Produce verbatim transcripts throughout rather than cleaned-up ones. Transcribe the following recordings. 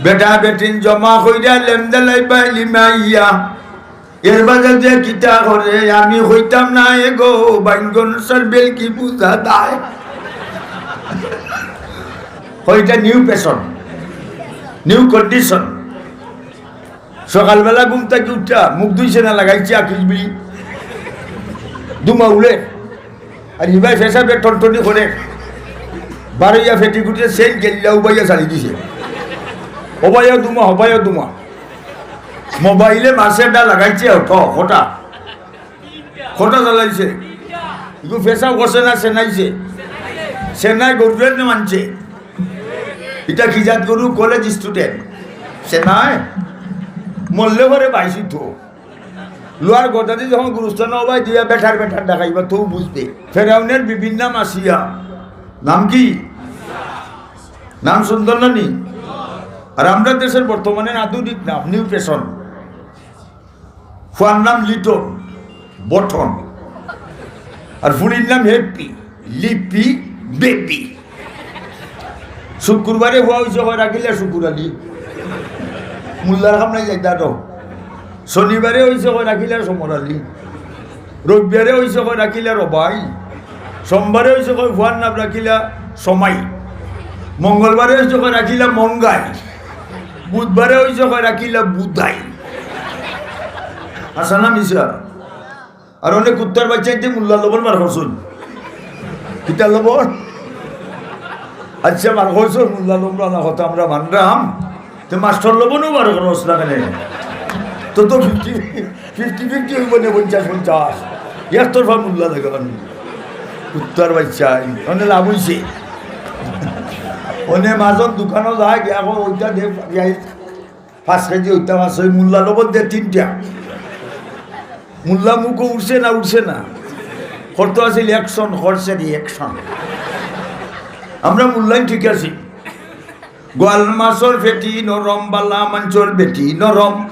বেটা বেটিন জমা কইরা লেমদেলাই বাইলি মাইয়া। এর বাদে যে কিতা করে আমি কইতাম না এগো, বাইঙ্গন সার বেলকি বুঝা দায়। হয় এটা নিউ ফ্যাশন, নিউ কন্ডিশন। সকালবেলা ঘুম থাকি উঠা, মুখ ধুইছে না, লাগাইছে আকিস বিড়ি, ধুমা উড়ে। আর ইবায় ফেসাবে টনটনি করে, বারইয়া ফেটি গুটিয়ে সেন গেল্লা উবাইয়া চালি দিছে। ওবাইয়া ধুমা, হবাইয়া ধুমা। মোবাইলে মাসে ডা লাগাইছে, হঠা, হঠা। হঠা চালাইছে। ইগু ফেসাব করছে না, সেনাইছে। সেনাই গরুরে নে মানছে। এটা কি জাত গরু? College student. সেনাই মরলে পরে বাইশি তো। লোয়ার গোটা দিয়ে যখন গুরুস্থান হবাই দিয়া বেটার বেটার দেখাইবা, তো বুঝতে। ফেরাউনের বিভিন্ন মাসিয়া। নাম কি? নাম সুন্দর না নি? আর আমরা দেশের বর্তমানে আধুনিক নাম, নিউ ফ্যাশন। ফুয়ার নাম লিটন, বটন। আর ফুড়ির নাম হ্যাপি, লিপি, বেবি। শুক্রবারে ফুয়া হইছে কয় রাখিলা শুকুর আলী। মোল্লার কাম নাই যাইতা তো। শনিবারে হইছে কয় রাখিলা সমর আলী। রবিবারে হইছে কয় রাখিলা রবাই। সোমবারে হইছে কয় ফুয়ার নাম রাখিলা সমাই। মঙ্গলবারে হইছে কয় রাখিলা মঙ্গাই। বুধবারে হইছে কয় রাখিলা বুধাই। হাছা না মিছা? আর অনেক কুত্তার বাচ্চাইন্তে মোল্লা লবণ বার করছইন। কিতা লবণ? আচ্ছা, বার করছইন মোল্লা লবণ, না কথা আমরা মানরাম। তে মাস্টার লবণও বার করছ না কেনে? তো তো ফিফটি ফিফটি ফিফটি হইব না, পঞ্চাশ পঞ্চাশ। একতরফা মোল্লা লাগে। কুত্তার বাচ্চা, অনে লাভ হইছে। অনে মাজন দোকানো যায়, গিয়া কয়, "ওইটা দে, পাঁচ কেজি ওইটা মাছ, ওই মোল্লা লবণ দে তিনটা।" মোল্লা মুখো উঠছে না, উঠছে না। করতো আছিল অ্যাকশন, করছে রিঅ্যাকশন। আমরা মোল্লাইন ঠিক আছি। গোয়াল মাছর ফেটি নরম, বালা মানষর বেটি নরম।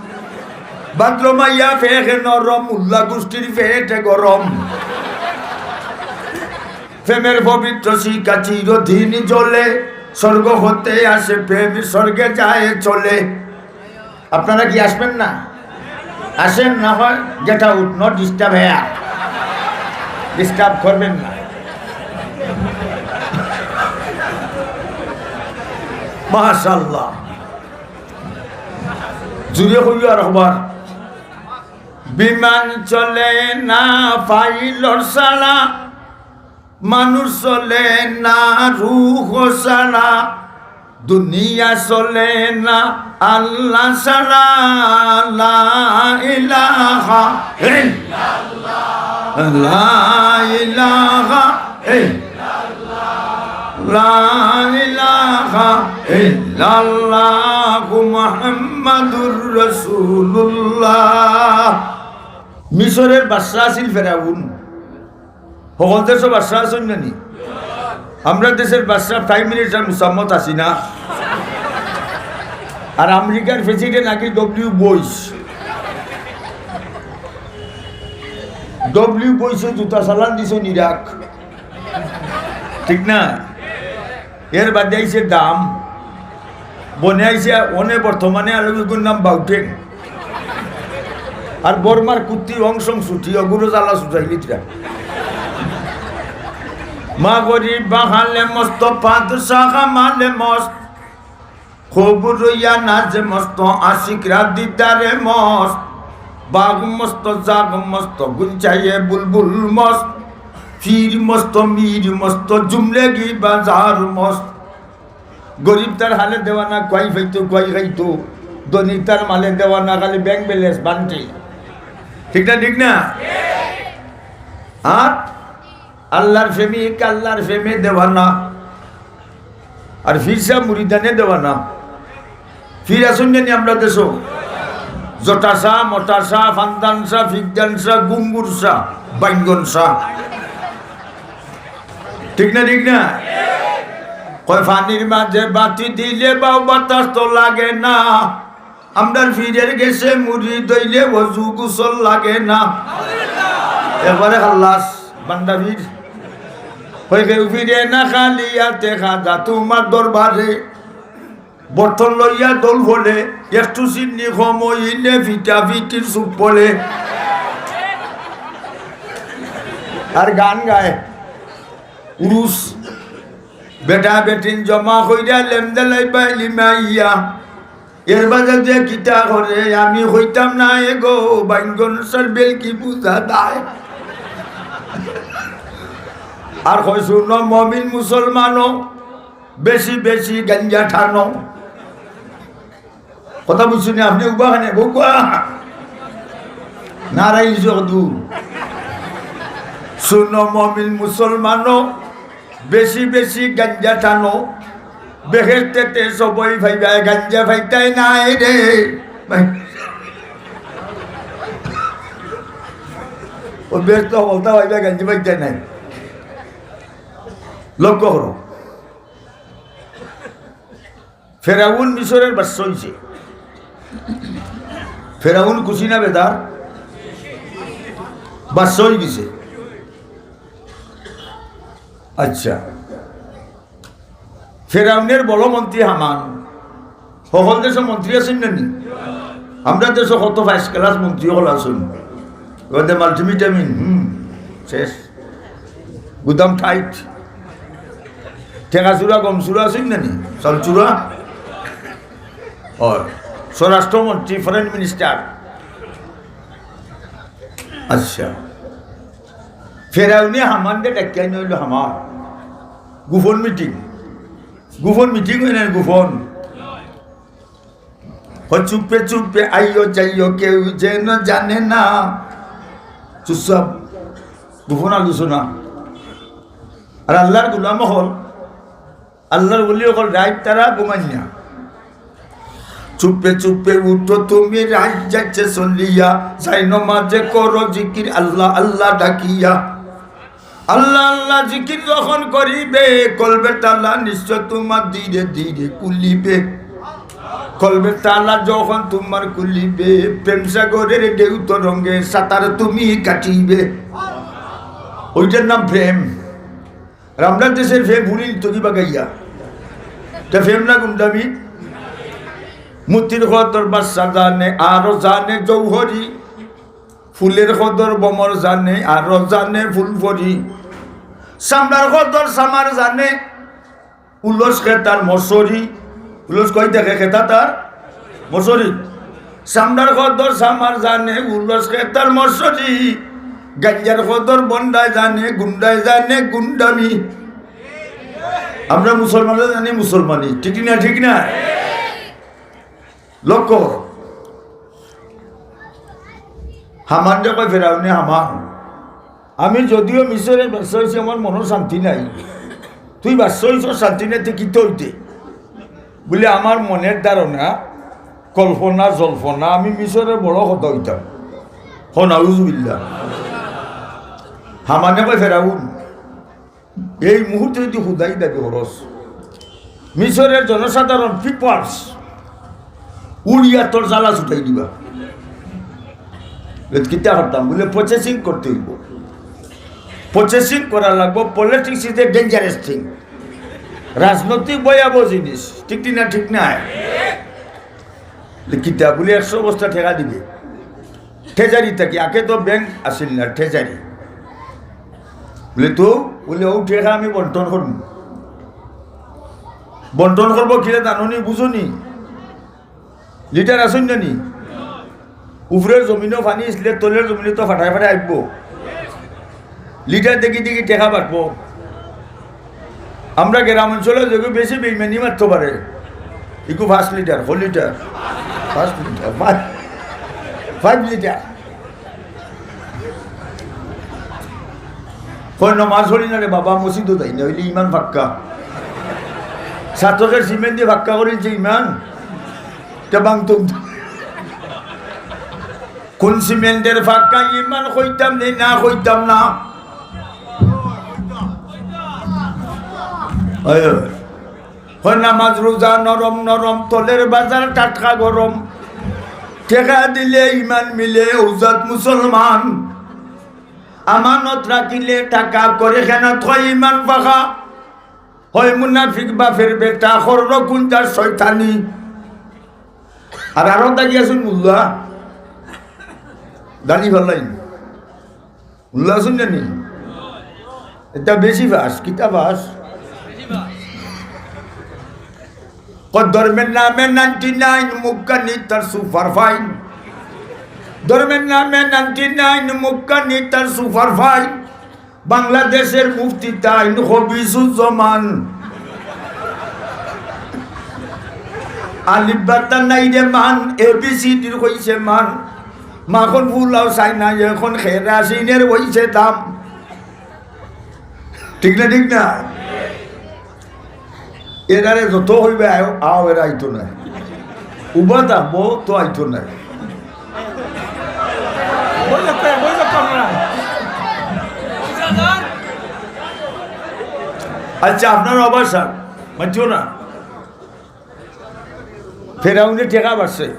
ভাদ্র মাইয়া ফেক নরম, মোল্লা গোষ্ঠীর ফেটে গরম। প্রেমের পবিত্র শিখা চিরদিন জ্বলে, স্বর্গ হতে আসে প্রেম, স্বর্গে যায় চলে। আপনারা কি আসবেন না? আসেন, না হয় get out, no disturb here। Disturb করবেন না। মাশাআল্লাহ। জুরে কইও আর একবার। বিমান চলে না পাইলট ছাড়া, মানুষ চলে না রুহ ছাড়া, দুনিয়া চলে না আল্লাহ ছাড়া। লা ইলাহা ইল্লাল্লাহ, লা ইলাহা ইল্লাল্লাহ, লা ইলাহা ইল্লাল্লাহু মুহাম্মাদুর রাসূলুল্লাহ। মিশরের বাদশা আছিল ফেরাউন। হকল দেশো বাদশা আছইন না নি? আমরার দেশের বাদশা প্রাইম মিনিস্টার মুসাম্মত হাসিনা। আর আমেরিকার প্রেসিডেন্ট নাকি ডব্লিউ বুশ। ডব্লিউ বুশে জুতা চালান দিছইন ইরাক। ঠিক না? এর বাদে আইছে দাম। বনে আইছে, অনে বর্তমানে আর ওইগুর নাম বাউটেন। আর বর্মার কুত্তি অংশং ছুটি, অগুরো জ্বালা ছুটাই লিতরা। মা গরিব বাহালে মস্ত, পাদশাহ মালে মস্ত। খবর রইয়া নাজে মস্ত, আশিকরা দিদারে মস্ত। বাঘ মস্ত, জাগ মস্ত, গুঞ্চাইয়ে বুলবুল মস্ত। পীর মস্ত, মীর মস্ত, জুমলেগি বাজার মস্ত। গরিব তার হালে দেওয়ানা, কয় পাইতো, কয় খাইতো। ধনী তার মালে দেওয়ানা, খালি ব্যাংক ব্যালেন্স বান্টে। ঠিক না, ঠিক না? আর আল্লাহর প্রেমিক, আল্লাহর প্রেমে দেওয়ানা। আর পীর সাব মুরিদানে দেওয়ানা। পীর আছইন নি আমরার দেশো? জটা শাহ, মটা শাহ, ফান্দান শাহ, ফিকদান শাহ, গুঙ্গুর শাহ, বাইঙ্গন শাহ। ঠিক না, ঠিক না? কয় পানির মাঝে বাতি দিলে বাউ বাতাস তো লাগে না। আমরার পীরের গেছে মুরিদ অইলে অজু গোসল লাগে না। একবারে খাল্লাস, বান্দা পীর। কয় কেউ ফিরে না খালি আতে খাজা তোমার দরবারে। বর্তন লইয়া দৌল ফলে, একটু চিনি কম অইলে ফিটা ফিটির চুপ ফলে। আর গান গায়, উরুস, বেটা বেটিন জমা কইরা লেমদেলাই বাইলি মাইয়া। এর বাদে যে কিতা করে আমি কইতাম না এ গো, বাইঙ্গন সর বেল কি বুঝা দায়। আর কয়, "শুনো মমিন মুসলমানো, বেশি বেশি গাঞ্জা টানো।" কথা বুঝছইন নি আপনে? উবা খানে বউকা নারাই ইজদু। "শুনো মমিন মুসলমানো, বেশি বেশি গাঞ্জা টানো, বেহেশতেতে সবই পাইবায়, গাঞ্জা পাইতায় নায় রে।" ভাই, ও বেহেশতো হকলতা পাইবায়, গাঞ্জা পাইতায় নায়। লক্ষ্য করো, ফেরাউন মিশরের বাদশা অইছে। ফেরাউন খুশি না বেজার? বাদশা অইগেছে। আচ্ছা, ফেরাউনের বড় মন্ত্রী হামান। হকল দেশো মন্ত্রী আছইন না নি? আমরার দেশো কত first class মন্ত্রী অকল আছইন। ওদের multivitamin, হুম, শেষ। গুদাম টাইট। টেকা চুরা, গম চুরা আছইন না নি? চাউল চুরা? অয়। স্বরাষ্ট্রমন্ত্রী, foreign minister। আচ্ছা। ফেরাউনে হামানরে ডাকিয়া আনলো, "হামান, গোপন মিটিং।" গোপন মিটিং অয় না, গোপন। ও চুপে চুপে আইও যাইও, কেউ যেন জানে না। চুপচাপ গোপন আলোচনা। আর আল্লাহর গোলাম অকল, আল্লাহর ওলি অকল রাইত তারা ঘুমাইন না। চুপে চুপে উঠো তুমি, রাইত যাইছে চলিয়া, যাই নমাজে করো জিকির আল্লাহ আল্লাহ ডাকিয়া। আল্লাহ আল্লাহ জিকির যখন করিবে, কলবের তালা নিশ্চয় তোমার ধীরে ধীরে খুলিবে। কলবের তালা যখন তোমার খুলিবে, প্রেম সাগরের ঢেউ তরঙ্গে সাঁতার তুমি কাটিবে। ওইটার নাম প্রেম। আর আমরার দেশের প্রেম ফুরিল তো কিবা গাইয়া। তা প্রেম না গুন্ডামি। মতির কদর বাদশা জানে, আরো জানে জৌহরি। ফুলের কদর ভ্রমর জানে, আরো জানে ফুলপরি। চামড়ার কদর চামার জানে, উলস খেতার মশরি। উলস কই থাকে? খেতা তার মশরি। চামড়ার কদর চামার জানে, উলস খেতার মশরি। গাঞ্জার কদর বন্ডায় জানে, গুন্ডায় জানে গুন্ডামি। আমরা মুসলমানরা জানি মুসলমানি, ঠিক না? ঠিক না? লক্ষ্য করো, হামানরে কয় ফেরাউনে, "হামান, আমি যদিও মিশরের বাদশা অইছি, আমার মনর শান্তি নাই। তুই বাদশা অইছস, শান্তি নাই, তে কিতা অইতে?" বুলে, "আমার মনের ধারণা, কল্পনা, জল্পনা, আমি মিশরের বড় কথা অইতাম।" হ নাউজুবিল্লাহ। হামানে কয়, "ফেরাউন, এই মুহূর্তে যদি খুদাই দাবি করস, মিশরের জনসাধারণ, পিপলস, উড়িয়া তোর জ্বালা ছুটাই দিবা।" বুলে, "কিতা করতাম?" বুলে, "প্রসেসিং করতে অইবো, প্রসেসিং করা লাগবো। Politics is a dangerous thing। রাজনৈতিক ভয়াবহ জিনিস, ঠিক কি না? ঠিক না?" বুলে, "কিতা?" বুলে, "একশো বস্তা টেকা দিবে।" ট্রেজারি থাকি, আগে তো ব্যাংক আছিল না, ট্রেজারি। বুলে, "তো?" বুলে, "অউ টেকা আমি বন্টন করমু।" বন্টন করবো কিলা জানো নি, বুঝো নি? লিডার আছইন না নি? উপরের জমিনও পানি আসলে তলের জমিনে তো ফাটায় ফাটায় আইবো। লিডার দেখি দেখি টেকা বাটবো। আমরা গ্রাম অঞ্চলে যেগু বেশি বেইমানি মারতো পারে, ইগু পাঁচ লিটার, four লিটার, পাঁচ লিটার, five, five লিটার। কয়, "নমাজ পড়ি না রে বাবা, মসজিদও যাই না, অইলে ইমান পাক্কা।" ছাতকের সিমেন্ট দিয়া পাক্কা করিলছে ইমান, তে ভাঙতো। কোন সিমেন্টের পাক্কা ইমান কইতাম নি, না কইতাম না? অয়, অয়। কয়, "নামাজ রোজা নরম নরম, তলের বাজার টাটকা গরম। টেকা দিলে ইমান মিলে, অউ জাত মুসলমান। আমানত রাখিলে টাকা, করে খেয়ানত, কয় ইমান পাকা।" হয় মুনাফিক বাপের বেটা, করলো কুন যার শয়তানি। আর আরো দাগি আছইন মুল্লা, দাড়ি ফালাইন। মুল্লা আছইন না নি? এটা বেশি ফাঁস, কিতা ফাঁস? কয় ধর্মের নামে নাইনটি নাইন, মুখখানি তার সুপার ফাইন। ধর্মের নামে নাইনটি নাইন, মুখখানি তার সুপার ফাইন। বাংলাদেশের মুফতি তাইন খবিসুজ্জামান। আলিফ বাতা নাই রে মান, এ বি সি ডির কইছে মান। মাখন ফুলাও চাই না, এখন খেরাসিনের হইছে দাম। ঠিক না, ঠিক না? এরারে যত কইবে, আও, আও, এরা আইতো নায়। উবা থাকবো তো আইতো নায়। বই যাচ্ছে, বই যাচ্ছে আপনারা। আচ্ছা, আপনারা আবার স্যার, মাতিও না। ফেরাউনে টেকা বাড়ছে।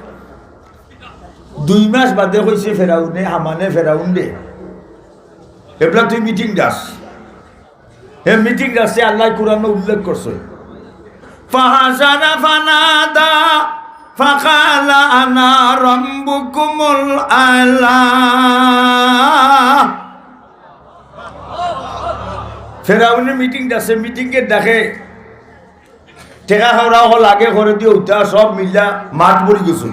দুই মাস বাদে কইছে ফেরাউনে, হামানে ফেরাউনরে, "এবলা তুই মিটিং ডাক।" হে মিটিং ডাকছে, আল্লায় কোরআনো উল্লেখ করছে, "ফাহাশারা ফানাদা, ফাকালা আনা রাব্বুকুমুল আলা।" ফেরাউনে মিটিং ডাকছে, মিটিংয়ে ডাকে টেকা খাওরা অকল আগে করে দিও, উতা সব মিল্লা মাঠ ভরি গেছে।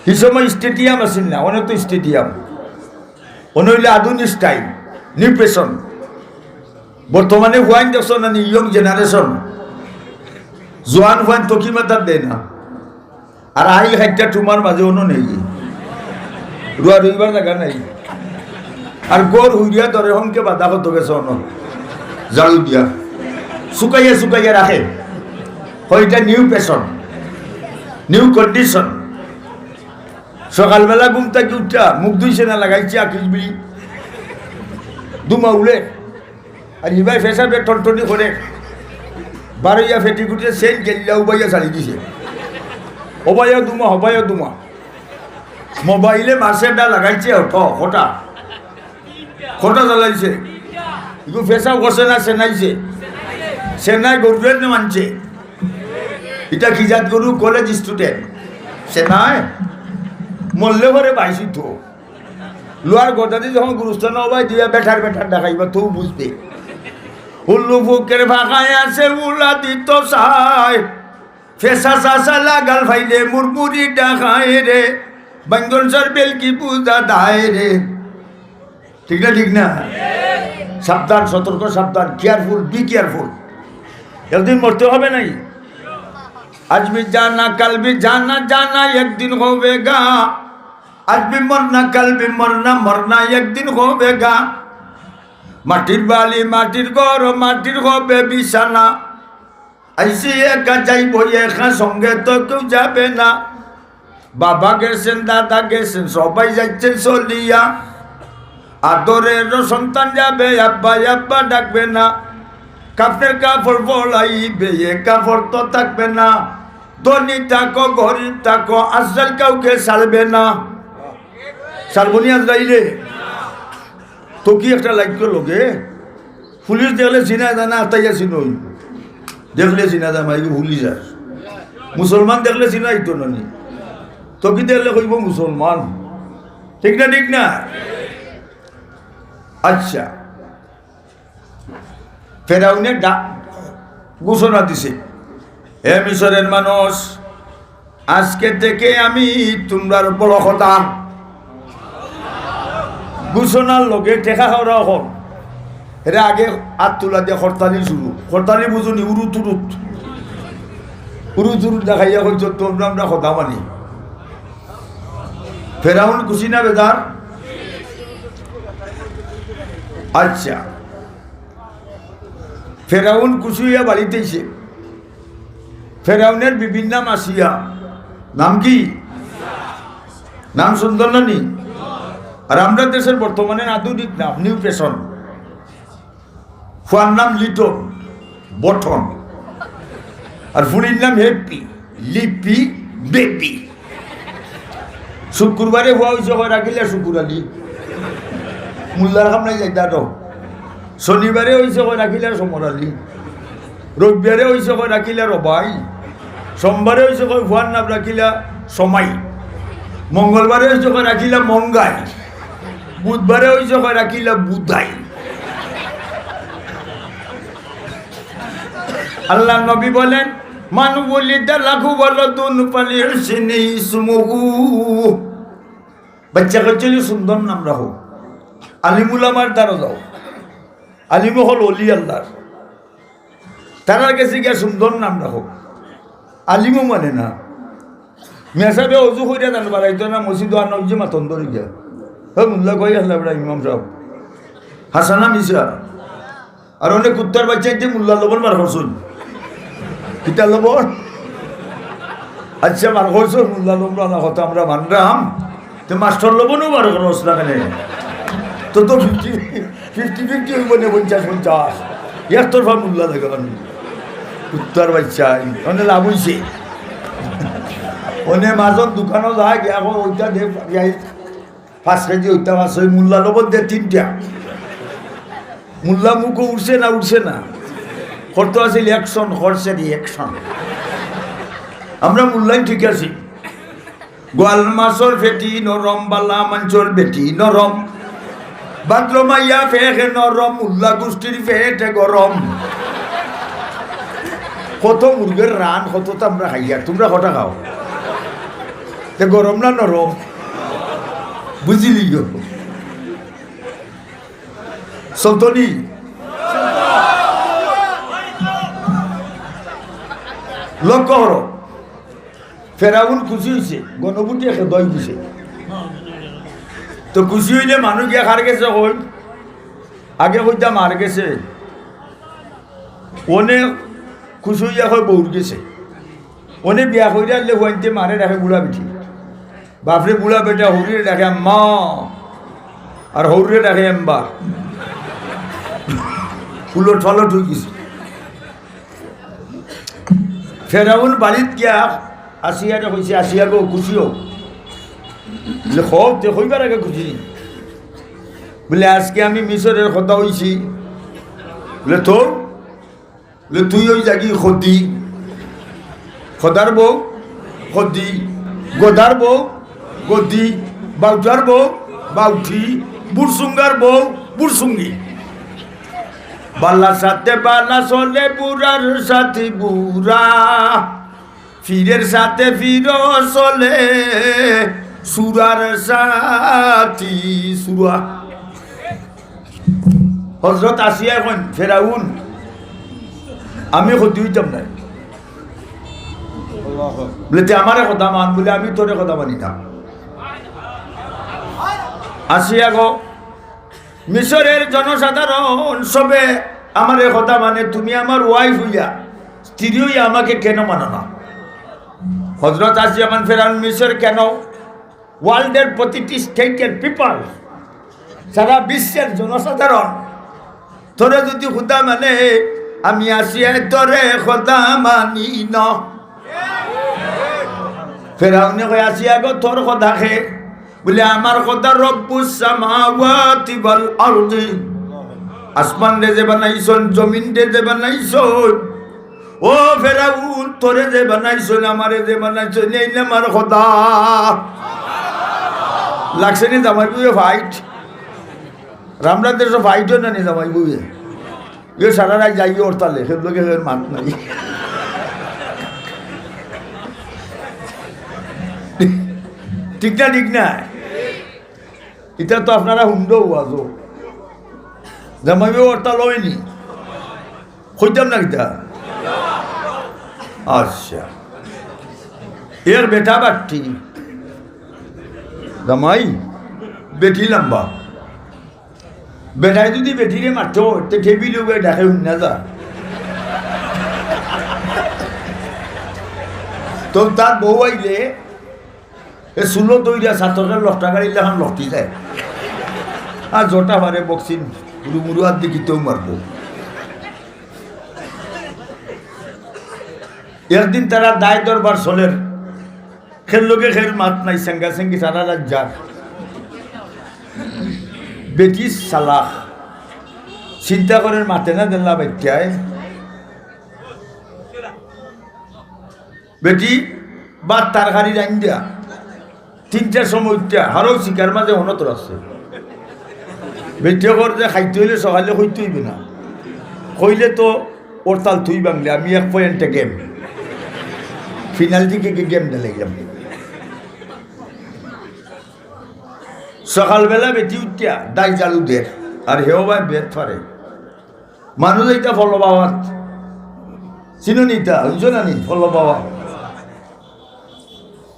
হি সময় স্টেডিয়াম আছিল না, অনে তো স্টেডিয়াম, অনে অইলে আধুনিক স্টাইল, নিউ ফ্যাশন। বর্তমানে ফুয়াইন দেখছো না নি, ইয়ং জেনারেশন, জোয়ান ফুয়াইন তো কি মাতার দেয় না। আর আইল খাইট্টা টুমার মাঝে অনো নেই, রুয়া রইবার জাগা নাই। আর গর হুইরিয়া ধরে হংকে বাধা কত গেছে অনো, ঝাড়ু দিয়া শুকাইয়া শুকাইয়া রাখে। হয় এটা নিউ ফ্যাশন, নিউ কন্ডিশন। সকালবেলা ঘুম থাকি উঠা মুখ ধুইছে না, লাগাইছে আকিস বিড়ি, ধুমা উড়ে। আর ইবায় ফেসাবে টনটনি করে, বারইয়া ফেটি গুটে সেন গেল্লা উবাইয়া ছাড়ি দিছে। ওবাইয়া দুমা, হবাইয়া দুমা। মোবাইলে মাসে ডা লাগাইছে অত, কটা? কটা চালাইছে? ইগু ফেসাব করছে না সেনাইছে? সেনাই গরুরে না মানছে। এটা কি জাত গরু? College student. সেনাই মরলে পরে বাইশি তো। লোয়ার গদাদি যখন গুরুস্থান হবাই দিবা, বেটার বেটার দেখাইবা, তো বুঝবে। হুল্লু ফুকের ফাঁকায় আছে, উলা দিত চায়। ফেসা চাচা লাগাল ফাইলে মুরমুরি ডাকায় রে। বাঙ্গল সার বেলকি পূজা দায় রে। ঠিক না, ঠিক না? সাবধান, সতর্ক, সাবধান, কেয়ারফুল, বি কেয়ারফুল। একদিন মরতে হবে নাই? আজ ভি জানা, কাল ভি জানা, জানা একদিন হবে গা। আজ ভি মরনা, কাল ভি মরনা, মরনা একদিন হবে গা। মাটির বালি, মাটির ঘর, মাটির হবে বিছানা। আইছি একা, যাইব একা, সঙ্গে তো কেউ যাবে না। বাবা গেছেন, দাদা গেছেন, সবাই যাচ্ছেন চলিয়া। আদরের সন্তান যাবে, আব্বা আব্বা ডাকবে না। কাফনের কাপড় পরাইবে, এ কাপড় তো থাকবে না। ধনী থাকো, গরিব থাকো, আজরাইল কাউকে ছাড়বে না। ছাড়বো নি আজরাইলে? তো কি একটা লাইক করলো গে? পুলিশ দেখলে চিনা যায় না, আতাইয়া চিনই। দেখলে চিনা যায়, মাইগো পুলিশ আর। মুসলমান দেখলে চিনা যাইতো না নি? তো কি দেখলে কইব মুসলমান? ঠিক না, ঠিক না? আচ্ছা, ফেরাউনে ডা-, ঘোষণা দিছে, "হে মিশরের মানুষ, আজকে থেকে আমি তোমরার বড় খোদা।" ঘোষণার লগে টেকা খাওরা অখন। এরা আগে আত তুলা দিয়া খরতালি শুরু। খরতালি বুঝুনি, উরুত উরুত। উরুত উরুত দেখাইয়া কইছ, "তোমরা আমরা খোদা মানি।" ফেরাউন খুশি না বেজার? আচ্ছা, ফেরাউন খুশি হইয়া বাড়িত আইছে। ফেরাউনের বিবির নাম আসিয়া। নাম কি? নাম সুন্দর না নি? আর আমরা দেশের বর্তমানে আধুনিক নাম, নিউ ফ্যাশন। ফুয়ার নাম লিটন, বটন। আর ফুড়ির নাম হ্যাপি, লিপি, বেবি। শুক্রবারে ফুয়া অইছে কয় রাখিলা শুকুর আলী। মোল্লার কাম নাই যাইতা তো। শনিবারে অইছে কয় রাখিলা সমর আলী। রবিবারে অইছে কয় রাখিলা রবাই, সোমবারে অইছে কয় ফুয়ার নাম রাখিলা সমাই, মঙ্গলবারে অইছে কয় রাখিলা মঙ্গাই, বুধবারে অইছে কয় রাখিলা বুধাই। আল্লাহর নবী বলেন, "মান ওয়ালিদা লাহু ওয়ালাদুন ফালইউহসিন ইসমুহু।" বাচ্চা কাচ্চারে সুন্দর নাম রাখো, আলিম উলামার দ্বারা যাও, আলিম অকল অলি আল্লাহর, তারার গেছে গিয়া সুন্দর নাম রাখো। আলিমও মানে না, মেসাবে অজু করিয়া জানো বাড়াইতো না, মসজিদো আনা অইছে মাতন ধরি গিয়া। হে মোল্লা কই আল্লাহ বেটা ইমাম সাহেব, হাসানা মিশা। আর অনেক কুত্তার বাচ্চা ইতে মোল্লা লবণ বার করছইন। কিতা লবণ? আচ্ছা, বার করছইন মোল্লা লবণ, আল্লাহ কথা আমরা মানরাম। তে মাস্টার লবণও বার করছ না কেনে? তো, তো ফিফটি, ফিফটি ফিফটি অইবো নে, পঞ্চাশ পঞ্চাশ। একতরফা মোল্লা লাগে আমি। কুত্তার বাচ্চা, অনে লাভ অইছে। অনে মাজন দোকানো যায়, গিয়া কয়, "ওইটা দে, পিয়াজ পাঁচ কেজি, ওইটা পাঁচ, ওই মোল্লা লবণ দে তিনটা।" মোল্লা মুখো উঠছে না, উঠছে না? করতো আছিল action, করছে reaction। আমরা মোল্লাই ঠিক আছি। গোয়াল মাছর ফেটি নরম, বালা মানষর বেটি নরম। ভাদ্র মাইয়া ফেখে নরম, মোল্লা গুষ্টির ফেটে গরম। কত মুরগের রান, কত তো আমরা খাইয়ার, তুমরা কটা খাও? তে গরম না নরম? বুঝিলি গো? চলতনি? লক্ষ্য করো, ফেরাউন খুশি অইছে, গণভোটে খেদা অইগেছে। তো খুশি অইলে মানুষ গিয়া কার গেছে কইন? আগে কইতা মার গেছে, অনে খুশি অইয়া কয় বউর গেছে। অনে বিয়া করিয়া আনলে ফুয়াইন্তে মারে ডাকে বুড়া বেটি, বাপরে বুড়া বেটা, হউরে ডাকে আম্মা, আর হউরে ডাকে এম্বা। উলট পালট অইগেছে। ফেরাউন বাড়িত গিয়া আসিয়ারে কইছে, "আসিয়া গো, খুশি অও।" বুলে, "কও, তে কইবার আগে খুশি।" বুলে, "আজকে আমি মিশরের খোদা অইছি।" বুলে, "তো?" বুলে, "তুই অই যাগি খোদি, খোদার বউ খোদি, গদার বউ গদি, বাউটার বউ বাউটি, বুড়সুঙ্গার বউ বুড়সুঙ্গি।" বালার সাথে বালা চলে, বুড়ার সাথে বুড়া, পীরের সাথে পীরও চলে, সুরার সাথে সুরা। হজরত আসিয়া কইন, "ফেরাউন, আমি খোদি অইতাম নায়।" বুলে, "তে আমারে খোদা মান।" বুলে, "আমি তোরে খোদা মানি না।" আসিয়া গো, মিশরের জনসাধারণ সবে আমারে খোদা মানে, তুমি আমার wife অইয়া, স্ত্রী অইয়া আমাকে কেন মানো না? হজরত আসিয়া কইন, "ফেরাউন, মিশর কেন? World-এর প্রতিটি state-এর people, সারা বিশ্বের জনসাধারণ তোরে যদি খোদা মানে, আমি আসিয়ায় তোরে খোদা মানি না।" ফেরাউনে কয়, "আসিয়া গো, তোর খোদা কে?" বুলে, "আমার খোদা রব্বুস সামাওয়াতি ওয়াল আরদি, আসমানরে যে বানাইছইন, জমিনরে যে বানাইছইন, ও ফেরাউন, তোরে যে বানাইছইন, আমারে যে বানাইছইন, এইন আমার খোদা।" লাগছে নি জামাই বউয়ে fight? রামরাজের সব fight অয় না নি জামাই বউয়ে? এ সারা রাইত যাইগি হরতালে, কেউর লগে কেউর মাত নাই। ঠিক না, ঠিক না? ইতা তো আপনারা হুনরা ওয়াজও। জামাই বউ হরতাল অয়নি? কইতাম না কিতা? আচ্ছা। এর বেটা বাট্টি। জামাই, বেটি লম্বা। বেটায় যদি বেটিরে মারতো, তে টেবিল উবে ডাকে হুন্না যা। তো তার বউ আইলে, এ চুলো দইরা সাতরের লকটা গাড়ির লাখান লকটি যায়। আর জটা পারে boxing, গুরু মুরু আর দেখি তো মারবো। একদিন তারা দায় দরবার চলের, কেউর লগে কেউর মাত নাই, সেঙ্গা সেঙ্গি সারা রাইত যার। বেটি চালাক, চিন্তা করের মাতে না দিলা বাইটায়। বেটি ভাত তরকারি রান্দিয়া তিনটার সময় উঠিয়া হারো শিকার মাঝে হনত রাখছে। বেটি কর যে খাইতে অইলে সকালে কইতে অইবে না, কইলে তো হরতাল তুই বাংলে, আমি এক পয়েন্টে গেম, পেনাল্টি কিকে গেম দিলাইলাম। সকালবেলা বেটি উঠিয়া দায় ঝাড়ু দের, আর হেও ভাই বেত ফারে। মানুষ ইটা ফলো বাবাত চিনো নি, ইটা হুনছো না নি? ফলো বাবা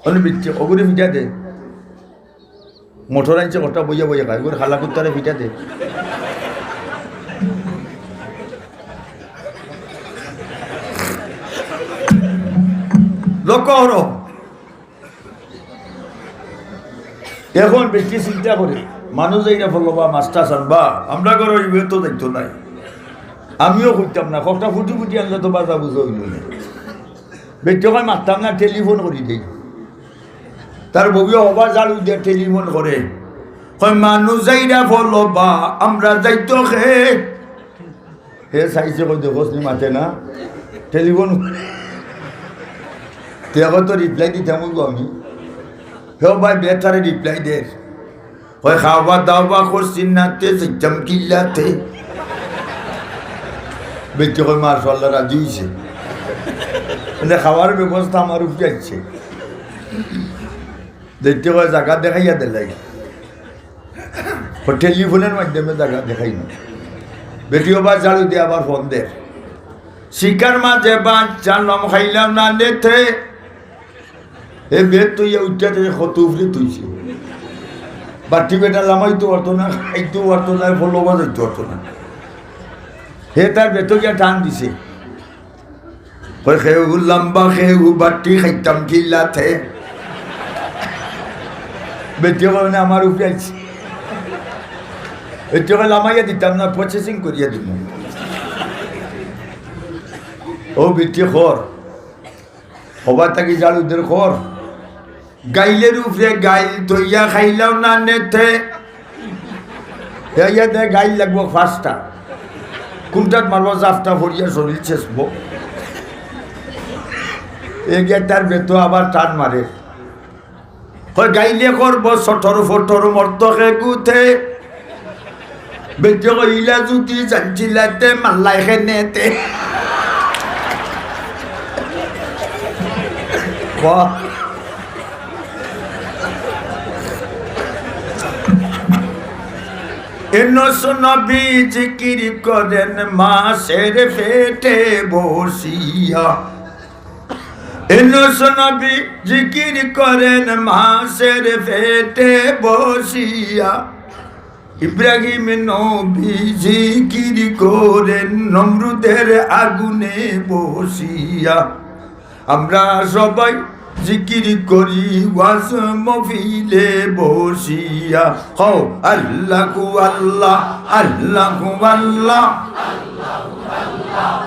অনে বেটি অগুরে ফিটা দে। মোটর আনছে, কটা বইয়া বইয়া খায়, ওগুরে খালা কুত্তারে ফিটা দে। লক্ষ্য করো, এখন বেটি চিন্তা করে, মানুষ যাইরা ফলো বা মাস্টার সান বা আমরা ঘরো ইবে তো যাইতো নাই, আমিও কইতাম না, কটা ফুটি ফুটি আনলে তো বাজা বুঝা অইল না। বেটি কয়, "মারতাম না, টেলিফোন করি দেই।" তার বউয়ে হবা ঝাড়ু দিয়া টেলিফোন করে, কয়, "মানুষ যাইরা ফলো বা আমরা যাইতো খে।" হে চাইছে, কই, "দেখোস নি, মাতে না, টেলিফোন।" তে এখন তো রিপ্লাই দিতাম অইবো আমি। হে ভাই বেটারে রিপ্লাই দের, কয়, "খাওয়া দাওয়া করছি না, তে যাইতাম কিলাতে।" বেটি কয়, "মাশাআল্লাহ, রাজি অইছে।" মানে খাওয়ার ব্যবস্থা আমার উপরে আছে। দেখতে কয়, "জাগা দেখাইয়া দিলাই।" ও টেলিফোনের মাধ্যমে জাগা দেখাই না। বেটি হবা ঝাড়ু দিয়া আবার ফোন দের, "শিকার মাঝে বাচ্চা লম খাইলাম না নেতে।" এ বেত তইয়া উঠিয়া থেকে কত উপরে তুইছে। বাটি বেটা লামাইতো পারতো না, খাইতো পারতো না, ফলো বাজাইতো পারতো না। হে তার বেতো গিয়া টান দিছে। কয়, "খেউ লম্বা, খেউ বাটি খাইতাম কিলাতে।" বেটি কয়, "না, আমার উপরে আইছে।" বেটি কয়, "লামাইয়া দিতাম না, প্রসেসিং করিয়া দিমু।" ও বেটি কর, হবা থাকি ঝাড়ু দের কর। গাইলের উপরে গাইল তইয়া খাইলাও না নেতে। হে ইয়া দে গাইল লাগবো পাঁচটা। কোনটাত মারবো? জাফটা ফড়িয়া শরীর শেষবো। এ গিয়া তার বেতো আবার টান মারে। কয়, "গাইলে করবো সটর ফটর মর্ত খে গুতে।" বেটি কয়, "ইলা যদি জানছিলাতে মাল্লাই খেনেতে।" বাহ। ইউনুস নবী জিকির করেন মাছের পেটে বসিয়া। ইউনুস নবী জিকির করেন মাছের পেটে বসিয়া। ইব্রাহিম নবী জিকির করেন নমরুদের আগুনে বসিয়া। আমরা সবাই জিকির করি ওয়াজ মহফিলে বসিয়া। কও, "আল্লাহু আল্লাহ, আল্লাহু আল্লাহ,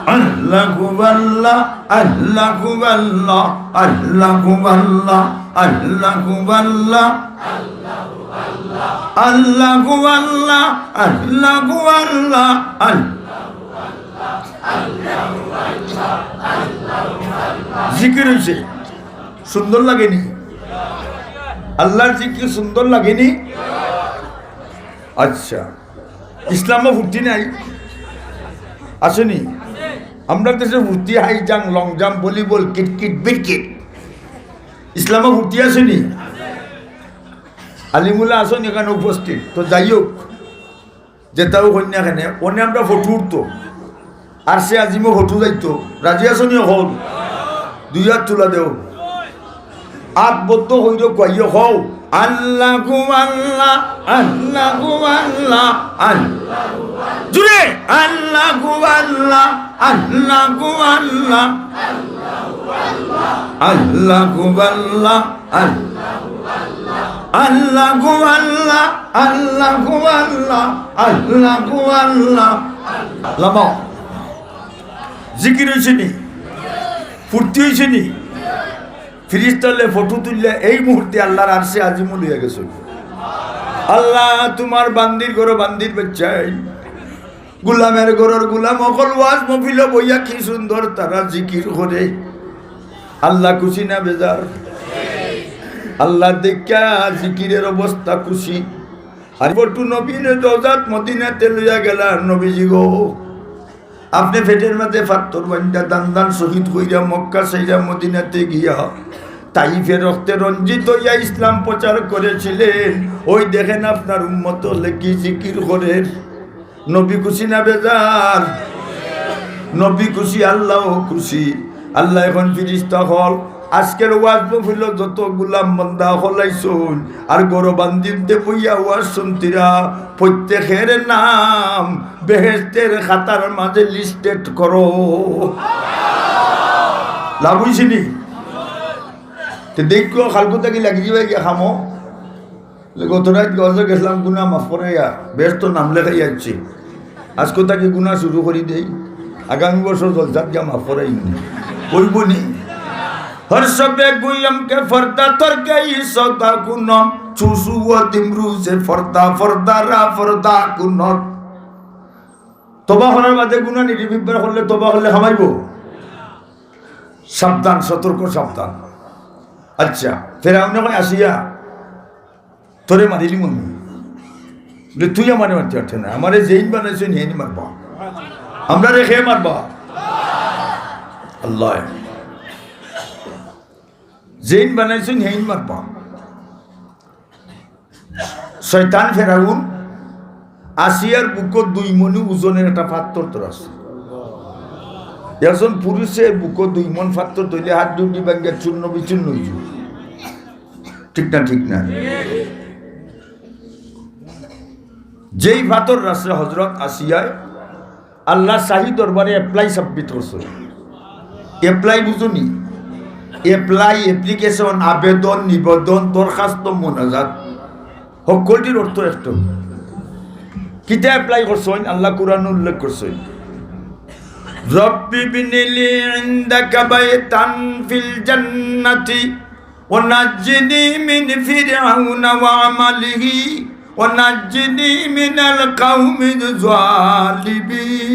আল্লাহু আল্লাহ, আল্লাহু আল্লাহ, আল্লাহু আল্লাহ, আল্লাহু আল্লাহ।" আল্লাহু আল্লাহ, আল্লাহু আল্লাহ, আল্লাহু আল্লাহ। জিকির অইছে, সুন্দর লাগেনি? আল্লাহর জিকির সুন্দর লাগেনি? আচ্ছা, ইসলামো ফুর্তি নাই? আছেনি? আমরার দেশে ফুর্তি হাই জাং, লং জাম্প, ভলিবল, কিটকিট, বিটকিট। ইসলামো ফুর্তি আছেনি? আলিমুল্লাহ আছইন এখানো উপস্থিত। তো যাই হোক, যেতাও কইন না কেনে, অনে আমরা ফটো উঠতো, আরশে আজিমো ফটো যাইতো। রাজি আছইন নি অকল? দুই আত তুলা দেও, আত বদ্ধ কইরো, কইও কও, "আল্লাহু আল্লাহ, আল্লাহু আল্লাহ, আল্লাহু আল্লাহ।" জুরে, "আল্লাহু আল্লাহ, আল্লাহু আল্লাহ।" আল্লাহু আল্লাহ, আল্লাহু আল্লাহ, আল্লাহু আল্লাহ, আল্লাহু আল্লাহ। লামাও। জিকির অইছেনি? ফুর্তি অইছেনি? ফিরিস্তালে ফটো তুললে এই মুহূর্তে আল্লাহর আরশে আজিমো লইয়া গেছইন। আল্লাহ, তুমার বান্দির ঘরো বান্দির বাচ্চাইন। গোলামের ঘরর গোলাম অকল ওয়াজ মহফিলো বইয়া কি সুন্দর তারা জিকির করে। আল্লাহ খুশি না বেজার? আল্লাহ দেখিয়া জিকিরের অবস্থা খুশি। আর ফটো নবীর রওজাত মদিনাতে লইয়া গেলা, নবীজি গো, আপনে পেটের মাঝে পাথর বান্ধিয়া দান দান শহীদ কইরা মক্কা ছাইরা মদিনাতে গিয়া তাইফে রক্তে রঞ্জিত হইয়া ইসলাম প্রচার করেছিলেন। ওই দেখেন আপনার উম্মত অকলে কি জিকির করের। নবী খুশি না বেজার? নবী খুশি, আল্লাহও খুশি। আল্লাহ এখন ফিরিস্তা অকল, আজকের ওয়াজ মহফিলো যত গোলাম বান্দা অকল আইছইন, আর গরু বান্দিনতে বইয়া ওয়াজ শুনতিরা, প্রত্যেকের নাম বেহেশতের খাতার মাঝে লিস্টেড করো। লাভ অইছে নি? তে দেখো, কালকু থাকি লাগি দিবা গিয়া কামো। গত রাইত গজে গেছিলাম, গুনা মাফ করাইয়া, বেহেশতর নাম লেখাই আইছি। আজকু থাকি গুনা শুরু করি দেই, আগামী বছর জলসাত গিয়া মাফ করাই নি। অইবো নি? হর শবে গুয়ম কে ফর্দা তরকে ই সদা কুনম, চুসু ও দিমরু সে ফর্দা, ফর্দা রা ফর্দা কুনম। তবা করার বাদে গুনা নিরিবিবার করলে, তবা করলে হামাইবো। সাবধান, সতর্ক, সাবধান। আচ্ছা, ফেরাউনে কয়, আসিয়া, তোরে মারিলিমু আমি। বলে, তুই আমারে মারতে পারতে না, আমারে যেইন বানাইছইন হেইন মারবা। আমরারে কে মারবা? আল্লাহ। যেইন বানাইছইন হেইন মারবা। শয়তান ফেরাউন আসিয়ার বুকো দুই মণি ওজনের একটা পাথর ধরছে। একজন পুরুষের বুকো দুই মণ পাথর ধরলে হাত দুটি ভাঙ্গিয়া চূর্ণ বিচূর্ণ অইযিবো। ঠিক না, ঠিক না? যেই পাথর ধরছে হজরত আসিয়ায়, আল্লাহ শাহী দরবারে অ্যাপ্লাই সাবমিট করছে। অ্যাপ্লাই বুঝো নি? অ্যাপ্লাই, অ্যাপ্লিকেশন, আবেদন, নিবেদন, দরখাস্ত, মোনাজাত, হক্কলটির অর্থ একটু। কিতা অ্যাপ্লাই করছইন? আল্লাহ কুরআনো উল্লেখ করছইন, রব্বি বিনিলি ইনদাকা বাইতান ফিল জান্নাতি ওয়া নাজ্জিনি মিন ফিরআউনা ওয়া আমালিহি ওয়া নাজ্জিনি মিনাল কাউমিজ জালিমিন।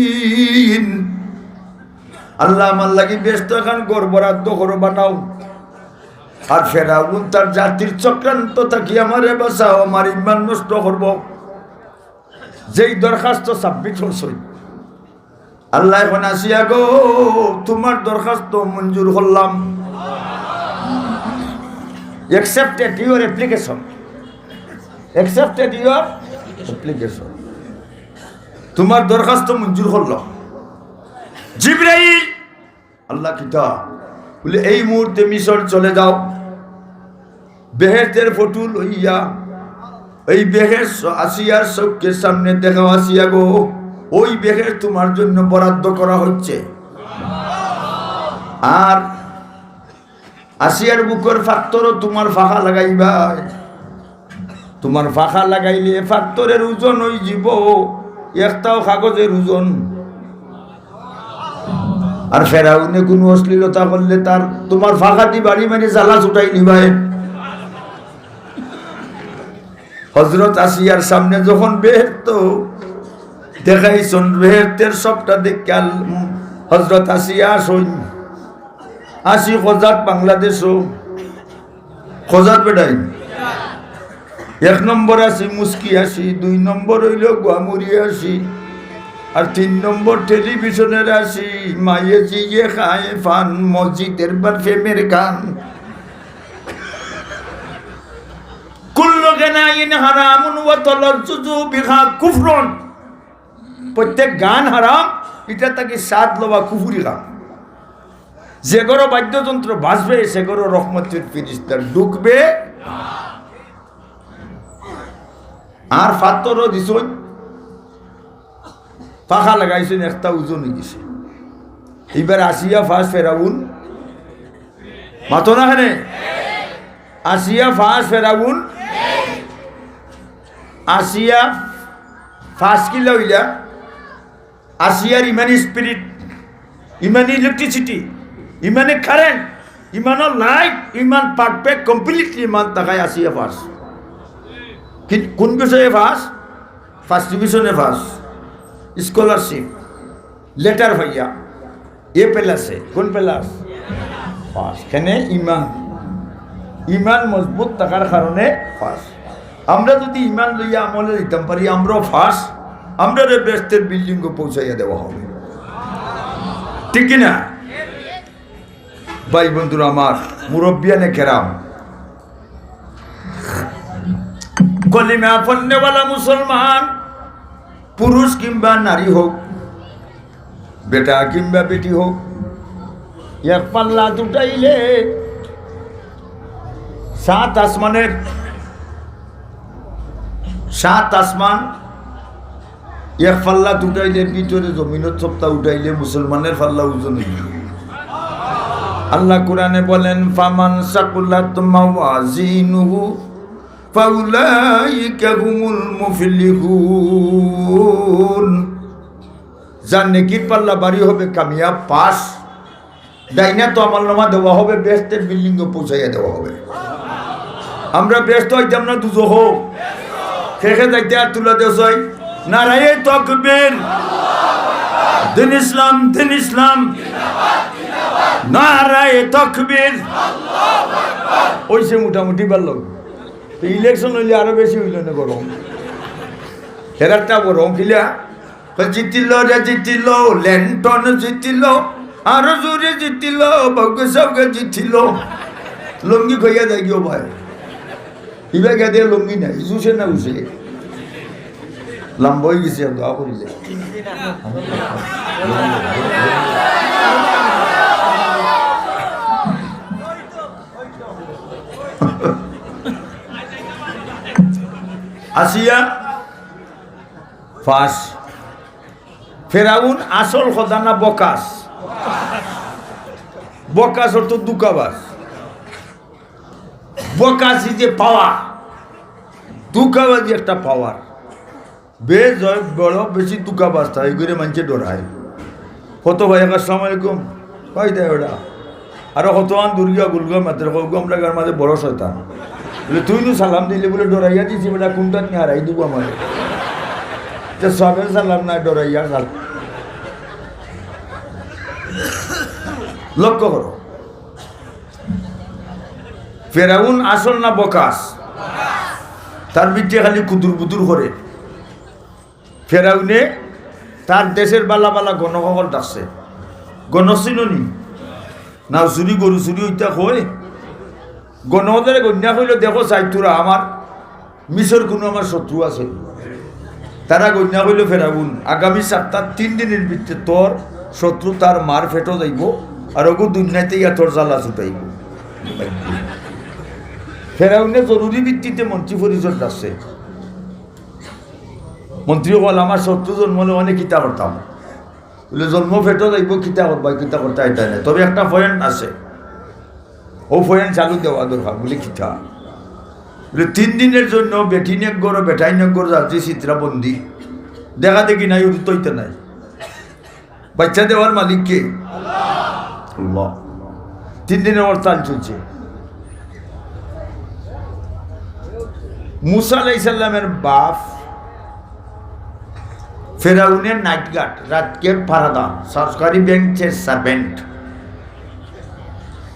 আল্লাহ, আমার লাগি বেহেশতো এখান ঘর বরাদ্দ করো, বানাও। আর ফেরাউন তার জাতির চক্রান্ত থাকি আমারে বাঁচাও, আমার ইমান নষ্ট করবো। যেই দরখাস্ত সাবমিট করছইন, আল্লাহ এখন আসিয়া গো, তোমার দরখাস্ত মঞ্জুর করলাম। Accepted your application. Accepted your application. তোমার দরখাস্ত মঞ্জুর করলাম। জিব্রাইল, আল্লাহ কিতা? বলে, এই মুহূর্তে মিশর চলে যাও, বেহেশতের ফটো লইয়া এই বেহেশত আসিয়ার চোখের সামনে দেখাও, আসিয়া গো, ওই বেহেশত তোমার জন্য বরাদ্দ করা হচ্ছে। আর আসিয়ার বুকর পাথরো তোমার পাখা লাগাইবায়। তোমার পাখা লাগাইলে পাথরের ওজন অইযিবো একটাও কাগজের ওজন। আর ফেরাউনে কুনু অশ্লীলতা করলে তার, তোমার পাখাদি বাড়ি মারি জ্বালা ছুটাই নিবায়। হজরত আসিয়ার সামনে যখন বেহেশত দেখাইছইন, বেহেশতের সবটা দেখিয়া হজরত আসিয়া আছইন। আছি খোজাত বাংলাদেশো। খোজাত বেটাইন। এক নম্বর আছি মুস্কি আছি, দুই নম্বর অইলো গুয়ামুরি আছি, আর তিন নম্বর টেলিভিশনের আছি, মায়ে জিয়ে খায় ফান, মসজিদের বার প্রেমের গান। কুল্লু গানাইন হারামুন ওয়া তালাজ্জুজু বিহা কুফরুন। প্রত্যেক গান হারাম, ইটা থাকি স্বাদ লওয়া কুফুরি গান। যে ঘরো বাদ্যযন্ত্র বাজবে, সে ঘরো রহমতের ফিরিস্তা ঢুকবে। আর পাথরও দিছইন, পাখা লাগাইছইন, একটা ওজন অইগেছে। ইবার আসিয়া পাস ফেরাউন, মাতো না কেনে? আসিয়া পাস ফেরাউন, আসিয়া পাস কিলা অইলা? আসিয়ার ইমানি স্পিরিট, ইমানি ইলেকট্রিসিটি, ইমানি কারেন্ট, ইমানর লাইট, ইমান পারফেক্ট, কমপ্লিটলি ইমান থাকায় আসিয়া পাস। কি, কোন বিষয়ে পাস? ফার্স্ট ডিভিশনে পাস, স্কলারশিপ, লেটার পাইয়া, এ প্লাসে। কোন প্লাস? পাস। কেনে? ইমান, ইমান মজবুত থাকার কারণে পাস। আমরা যদি ইমান লইয়া আমলে দিতাম পারি, আমরাও পাস, আমরারে বেহেশতের বিল্ডিংও পৌঁছাইয়া দেওয়া হবে, ঠিক কি না? ভাই বন্ধুরা আমার, মুরব্বিয়ানে কেরাম, কলিমা পড়নেওয়ালা মুসলমান, পুরুষ কিংবা নারী হোক, বেটা কিংবা বেটি হোক, এক পাল্লাত উঠাইলে সাত আসমানের, সাত আসমান এক পাল্লাত উঠাইলে, ভিতরে জমিনত সবটা উঠাইলে মুসলমানের পাল্লা ওজন অইবো। আল্লাহ কোরআনে বলেন, "ফামান সাকুলাত মাওয়াজিনুহু ফাউলাইকা হুমুল মুফলিহুন।" যার নেকির পাল্লা ভারী হবে, কামিয়াব, পাস। ডাইনাতো আমলনামা দেওয়া হবে, বেহেশতের বিল্ডিংও পৌঁছাইয়া দেওয়া হবে। আমরা বেহেশতো যাইতাম না দুজখো? কে কে যাইতে আত তুলা দেও চাই। নারায়ে তাকবীর। দিন ইসলাম, দিন ইসলাম। নারায়ে তাকবীর। অইছে মোটামুটি ভালা। তো ইলেকশন অইলে আরো বেশি অইলো না গরম। হেরারটা গরম কিলা? কয়, "জিতিল রে জিতিল, লেন্টন জিতিল, আরো জোরে জিতিল, বউকে সবকে জিতিল।" লুঙ্গি কইয়া যাই গিও ভাই। ইবা গেদে লুঙ্গি নাই, জুসে না উসে। লম্বা অই গেছে, দোয়া করিলে। আসিয়া ফাঁস। ফেরাউন আসল খোদা না বকাস? বকাস অর্থ ধুকাবাজ। বকাস is a power, ধুকাবাজি একটা পাওয়ার। বেশ, বড় বেশি ধুকাবাজ থাকে, এগুলো মানষে ডরায়। কত ভাই, "আসসালামু আলাইকুম।" ভাই দেয় ওটা। আরো কত আন দুর্গিয়া গুলগুয়া মাতের, কয়, "ওগু আমরা গার মাঝে বড় শয়তান।" বলে, "তুই নু সালাম দিলে বলে ডরাইয়া দিছি, বেটা কোনটা নিয়ে হারাই দিব আমার।" তো সবের সালাম না, ডরাইয়া সালাম। লক্ষ্য করো, ফেরাউন আসল না বকাস? তার ভিতরে খালি কুদুর বুদুর করে। ফেরাউনে তার দেশের বালা বালা গণক অকল ডাকছে। গণক চিনো নি? না, চুরি গরু চুরি ওইটা কয়। গণকরে গন্যা কইল, "দেখো চাই তোরা আমার মিশর কোনো আমার শত্রু আছে।" তারা গন্যা কইল, "ফেরাউন, আগামী সপ্তাহ তিন দিনের ভিতরে তোর শত্রু তার মার পেটো যাইব, আর ওগু দুনিয়াতে ইয়া তোর জ্বালা ছুটাইব।" ফেরাউনে জরুরি ভিত্তিতে মন্ত্রী পরিষদ ডাকছে। মন্ত্রী কইল, "আমার শত্রু জন্মলে অনে কিতা করতাম?" বলে, "জন্ম পেটো যাইব, কিতা করবা, কিতা করতা, এটা নাই। তবে একটা পয়েন্ট আছে, ও পয়েন্ট চালু দেওয়া দরকার।" বলে, "কিতা?" বলে, "তিন দিনের জন্য বেটিন এক ঘর, বেটাইন এক ঘর, যাত্রী চিত্রা বন্দি, দেখা দেখি নাই, উঠতইতে নাই। বাচ্চা দেওয়ার মালিক কে? আল্লাহ।" তিন দিনের হরতাল চলছে। মুসা আলাইহিস সালামের বাপ ফেরাউনের নাইট গার্ড, রাতকে পাহারাদার, সরকারি ব্যাংকের সার্ভেন্ট।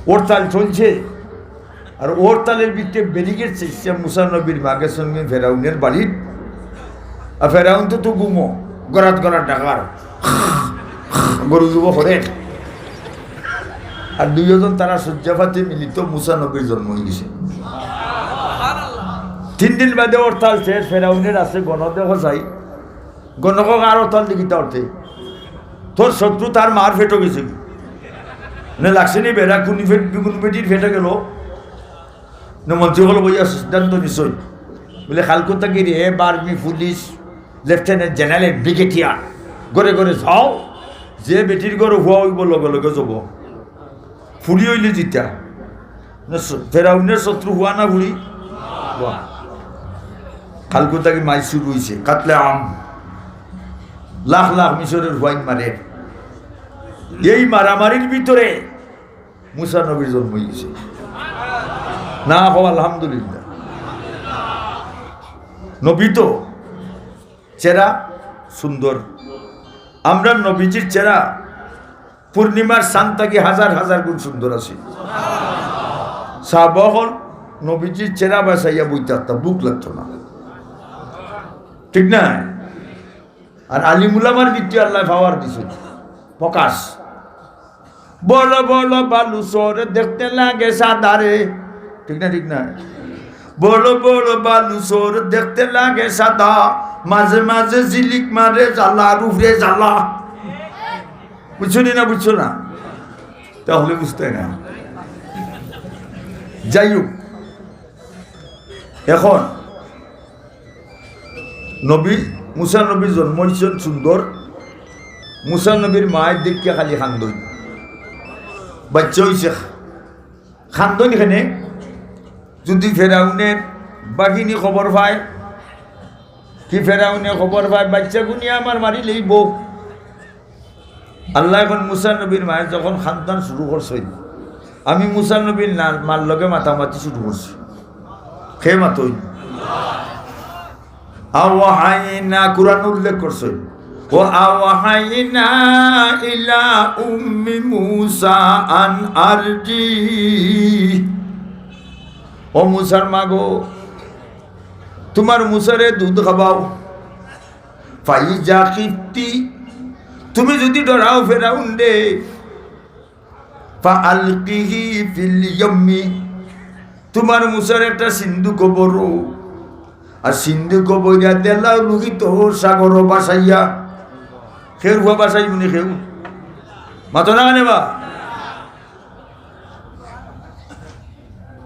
হরতাল চলছে, আর হরতালের ভিতরে ব্যারিকেড সৃষ্টি, মুসা নবীর মাকে সঙ্গে ফেরাউনের বাড়ির। আর ফেরাউন তো, তো ঘুমো, গরাত গরাত ডাকার, গরু যুব হরেন। আর দুইজন তারা শয্যাপাতে মিলিত, মুসা নবীর জন্ম অই গেছে। তিন দিন বাদে হরতাল শেষ, ফেরাউনের আছে গণদেহ চাই। গণক আর হরতাল দি কিতা করতে? তোর শত্রু তার মার পেটো গেছে কি? মানে লাগছে নি বেড়া, কোন পেট, কোন বেটির পেটো গেল? না, মন্ত্রী অকল বইয়া সিদ্ধান্ত নিছইন। বলে, "কালকু থাকি রে, army, police, lieutenant general, brigadier, ঘরে ঘরে যাও, যে বেটির ঘরো ফুয়া অইব লগে লগে যাব।" ফুড়ি অইলে জিতা। না, স-, ফেরাউনের শত্রু ফুয়া না ফুড়ি? ফুয়া। কালকু থাকি মাইর শুরু অইছে, কাতলে আম। লাখ লাখ মিশরের ফুয়াইন মারে। এই মারামারির ভিতরে মুসা নবীর জন্ম অই গেছে। না, কও আলহামদুলিল্লাহ। নবী তো চেহারা সুন্দর। আমরার নবীজির চেহারা পূর্ণিমার চান থাকি হাজার হাজার গুণ সুন্দর আছে। সাহাবা অকল নবীজির চেহারা বায় চাইয়া বই থাকতা, ভুক লাগতো না, ঠিক না? আর আলিম উলামার ভিতরে আল্লায় পাওয়ার দিছইন, প্রকাশ। বড় বড় বালু চর দেখতে লাগে সাদা রে, ঠিক না? ঠিক না? বড় বড় বালু চর দেখতে লাগে সাদা, মাঝে মাঝে ঝিলিক মারে জ্বালা, আর উপরে জ্বালা। বুঝছো নি না? বুঝছো না? তাহলে বুঝতে না। যাই হোক, এখন নবী, মুসা নবীর জন্ম হইছেন সুন্দর। মুসা নবীর মায়ের দেখিয়া খালি কান্দইন, বাচ্চা হইছে, কান্দইন। এখানে যদি ফেরাউনের বাহিনী খবর পায়, কি ফেরাউনে খবর পায়, বাচ্চা গুনিয়া আমার মারি লইব। আল্লায় এখন মুসা নবীর মায়ে যখন কান্দন শুরু করছইন, আমি মুসা নবীর না-, মার লগে মাতামাতি শুরু করছি। কে মাতইন? আওহাইনা, কোরআন উল্লেখ করছইন, "ওয়া আওহাইনা ইলা উম্মি মুসা আন আরদি।" ও মুসার মা গো, তোমার মুসারে দুধ খাবাও। ফাইজা খিফতি, তুমি যদি ডরাও ফেরাউনরে, ফাআলকিহি ফিল ইয়াম্মি, তোমার মুসারে একটা সিন্ধুকো ভরো, আর সিন্ধুকো ভরিয়া দেলাও লোহিত সাগরো ভাসাইয়া। কেউর ফুয়া ভাসাইবো নি কেউ? মাতো না কেনে বা?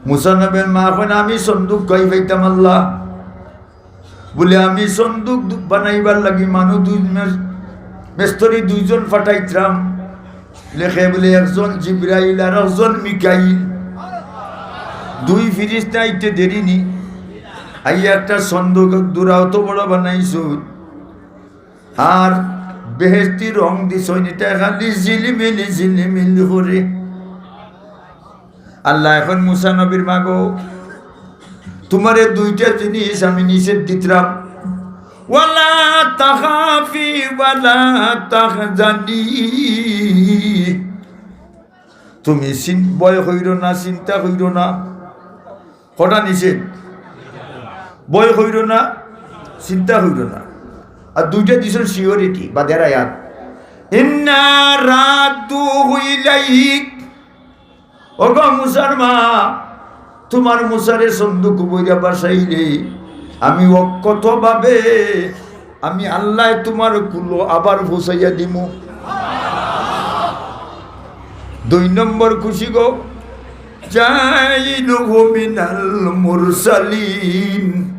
মুসা নবীর মা কইন, "আমি সন্দুক কই পাইতাম আল্লাহ?" বুলে, "আমি সন্দুক দু-, বানাইবার লাগি মানুষ দুই মেস-, মেস্তরি দুইজন ফাটাইতরাম।" লেখে বুলে, "একজন জিব্রাইল আর একজন মিকাইল।" দুই ফিরিস্তা আইতে দেরি নি। আইয়া একটা সন্দুক দুরা অত বড় বানাইছইন। আর বেহেশতি রং দিছইন, ইটা খালি ঝিলিমিলি ঝিলিমিলি করে। আল্লায় কইন, "মুসা নবীর মা গো, তোমারে দুইটা জিনিস আমি নিষেধ দিতরাম। ওয়ালা তাখাফি ওয়ালা তাহজানি। তুমি চিন-, ভয় কইরো না, চিন্তা কইরো না।" কটা নিষেধ? ভয় কইরো না, চিন্তা কইরো না। আর দুইটা দিছইন সিওরিটি, বাদের আয়াত। "ইন্না রাদ্দুহু ইলাইক।" ওগো মুসার মা, তোমার মুসারে সন্দুক বইরা ভাসাইলে আমি অক্ষতভাবে আমি আল্লায় তোমার কুলো আবার পৌঁছাইয়া দিমু। দুই নম্বর খুশি গো, "জাইলুহু মিনাল মুরসালিন।"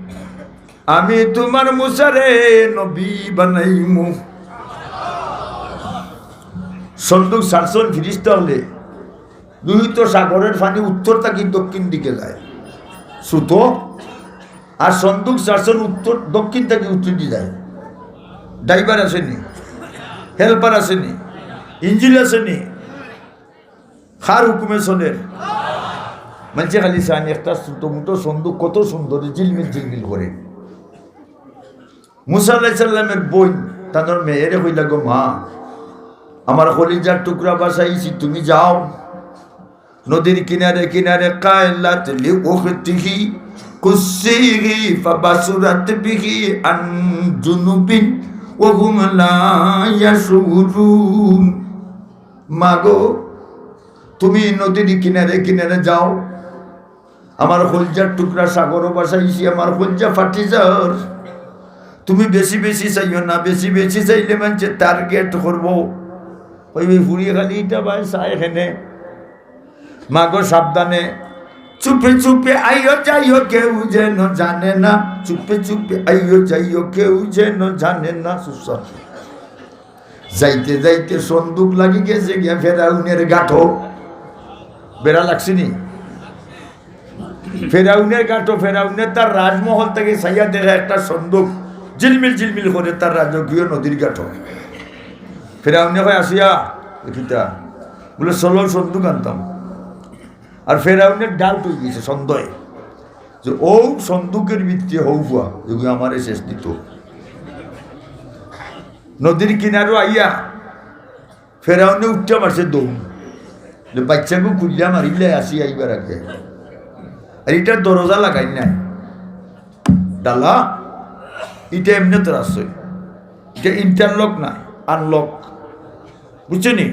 আমি তোমার মুসারে নবী বানাইমু। সন্দুক ছাড়ছইন ফিরিস্তা অকলে, লোহিত সাগরের পানি উত্তর থাকি দক্ষিণ দিকে যায়, সুতো। আর সন্দুক ছাড়ছইন উত্তর, দক্ষিণ থাকি উত্তর দি যায়। ড্রাইভার আছে নি? হেল্পার আছে নি? ইঞ্জিন আছে নি? কার হুকুমে চলের? মানষে খালি চাইন একটা ছোট মুটো সন্দুক, কত সুন্দর, ঝিলমিল ঝিলমিল করে। মুসা আলাইহিস সালামের বইন, তানর মেয়েরে কইলা, "গো মা, আমার কলিজার টুকরা ভাসাইছি, তুমি যাও নদীর কিনারে কিনারে।" কালাত লি উখতিহি কুসিহি ফাবাসুরাত বিহি আন জুনুবিন ওয়া হুম লা ইয়াশউরুন। "মা গো, তুমি নদীর কিনারে কিনারে যাও, আমার কলিজার টুকরা সাগরো ভাসাইছি, আমার কলিজা ফাটি যার। তুমি বেশি বেশি চাইও না, বেশি বেশি চাইলে মানষে টার্গেট করবো, কইবো, 'ফুড়ি খালি ইটা ভাই চায় কেনে।' মা গো, সাবধানে, চুপে চুপে আইও যাইও, কেউ যেন জানে না, চুপে চুপে আইও যাইও, কেউ যেন জানে না।" চুপচাপ। যাইতে যাইতে সন্দুক লাগি গেছে গিয়া ফেরাউনের গাটো। বেড়া লাগছে নি? ফেরাউনের গাটো, ফেরাউনের তার রাজমহল থাকি চাইয়া দেখে একটা সন্দুক ঝিলমিল ঝিলমিল করে তার রাজকীয় নদীর গাটো। ফেরাউনে কয়, "আসিয়া, দেখিতা।" বুলে, "চলো, সন্দুক আনতাম।" আর ফেরাউনের ডাউট অই গেছে, সন্দেহ, যে ও সন্দুকের ভিতরে হউ ফুয়া, এগুলো আমারে শেষ দিত। নদীর কিনারো আইয়া ফেরাউনে উঠা মারছে দৌড়, যে বাচ্চাগু খুলিয়া মারিলে আসি আইবার আগে। আর ইটার দরজা লাগাইন নাই, ডালা, ইটা এমনে তো আছে, ইটা ইন্টারলক না, আনলক, বুঝছো নি?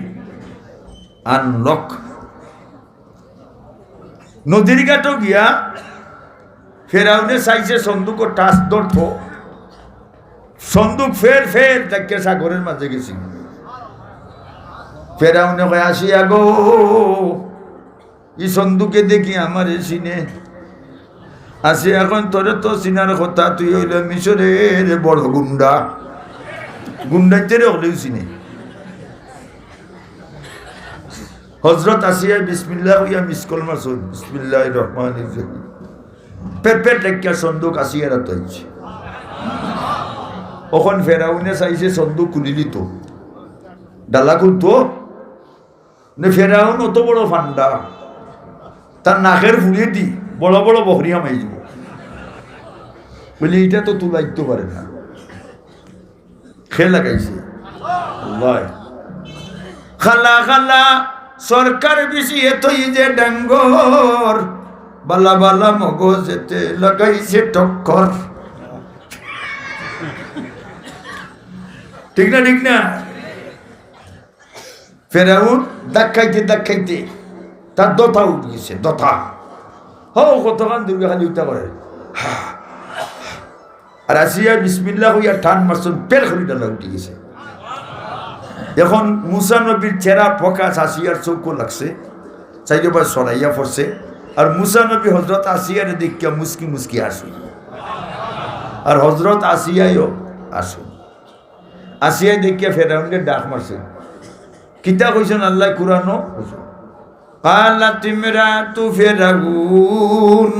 আনলক। নদীর ঘাটো গিয়া ফেরাউনে চাইছে সন্দুকো টাচ ধরতো, সন্দুক ফের ফের ডাকিয়া সাগরের মাঝে গেছে। ফেরাউনে কয়, "আসিয়া গো, ই সন্দুকে দেখি আমারে চিনে।" আসিয়া কইন, "তোরে তো চিনার কথা, তুই অইলে মিশরের বড় গুন্ডা, গুন্ডাইন্তেরে অকলেউ চিনে।" হজরত আসিয়ায় বিসমিল্লাহ কইয়া মিস কল মারছইন, "বিসমিল্লাহির রহমানির রহিম।" পেট পেট ডাকিয়া সন্দুক আসিয়ার আতো আইছে। অখন ফেরাউনে চাইছে সন্দুক খুলিলিতো, ডালা খুলতো, নে ফেরাউন অত বড় ফান্ডা, তার নাকের ফুড়িদি বড় বড় বকরি হামাই যিবো। বলে, "ইটা তো তুলাইতো পারে না।" খে লাগাইছে। আল্লাহ। খালা খালা সরকার বিছিয়ে থইছে ডাঙ্গর, বালা বালা মগজেতে লাগাইছে টক্কর। ঠিক না, ঠিক না? ফেরাউন ধাক্কাইতে ধাক্কাইতে তার দথা উঠি গেছে, দথা। হো, কতখান দূরে খালি উঠা করে। আর আসিয়া বিসমিল্লাহ কইয়া টান মারছইন, পের করি ডালা উঠি গেছে। এখন মুসা নবীর চেরা ফোকাস আসিয়ার চউখো লাগছে, চাইরোবায় ছড়াইয়া পড়ছে। আর মুসা নবী হজরত আসিয়ারে দেখিয়া মুচকি মুচকি হাসইন, আর হজরত আসিয়ায়ও হাসইন। আসিয়ায় দেখিয়া ফেরাউনরে ডাক মারছে। কিতা কইছইন আল্লায় কুরআনো? قالت امرأة فرعون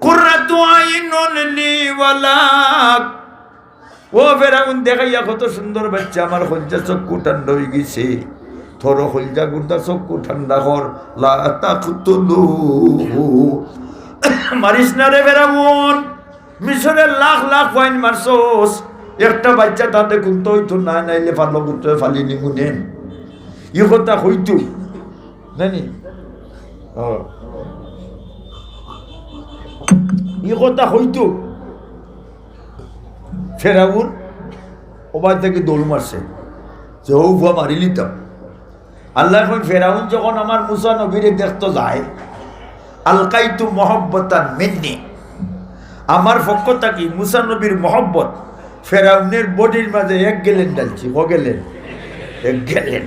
قرة عين لي ولك। ও ফেরাউন, দেখাইয়া কত সুন্দর বাইচ্চা, আমার কইলজা চক্ষু ঠান্ডা অইগেছে। তোরও কইলজা গুর্দা চক্ষু ঠান্ডা কর। لا تقتلوه। মারিস না রে ফেরাউন। মিশরের লাখ লাখ ফাইন মারছস, একটা বাইচ্চা তাতে কুন্তা অইতো নায়, নাইলে ফালো কুত্তায় ফালি নিমু নে। ই কথা কইতো, জানি? ও। ই কথা কইতো। ফেরাউন ওবায় থাকি দৌড় মারছে, যে হউ ফুয়া মারিলিতাম। আল্লায় কইন, ফেরাউন যখন আমার মুসা নবীরে দেখতো যায়, আলকাইতু মহব্বতান মিন্নি, আমার পক্ষ থাকি মুসা নবীর মহব্বত ফেরাউনের বডির মাঝে এক গ্যালন ঢালছি। ক গ্যালন? এক গ্যালন।